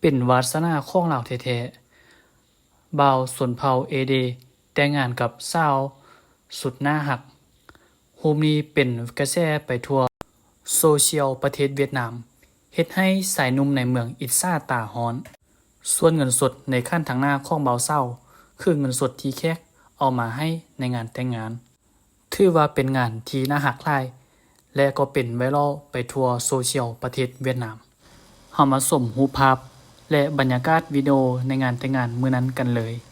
ເປັນວາສະໜາຂອງລາວແທ້ໆ. ບ່າວຊົນເຜົ່າເອເດແຕ່ງງານກັບສາວສຸດໜ້າຮັກ. ຮູບນີ້ເປັນກະແສໄປທົ່ວໂຊຊຽວປະເທດຫວຽດນາມ, ເຮັດໃຫ້ຊາຍໜຸ່ມໃນເມືອງອິດສາຕາຮ້ອນ. ສ່ວນເງິນສົດໃນຂັນທາງໜ້າຂອງບ່າວສາວ ຄືເງິນສົດທີ່ແຂກເອົາມາໃຫ້ໃນງານແຕ່ງງານ. ຖືວ່າເປັນງານທີ່ໜ້າຮັກຫຼາຍ ແລະ ກໍເປັນໄວຣັລໄປທົ່ວໂຊຊຽວປະເທດຫວຽດນາມ. ເຮົາມາຊົມຮູບພາບ ແລະ ບັນຍາກາດວິດີໂອໃນງານແຕ່ງງານມື້ນັ້ນກັນເລີຍ.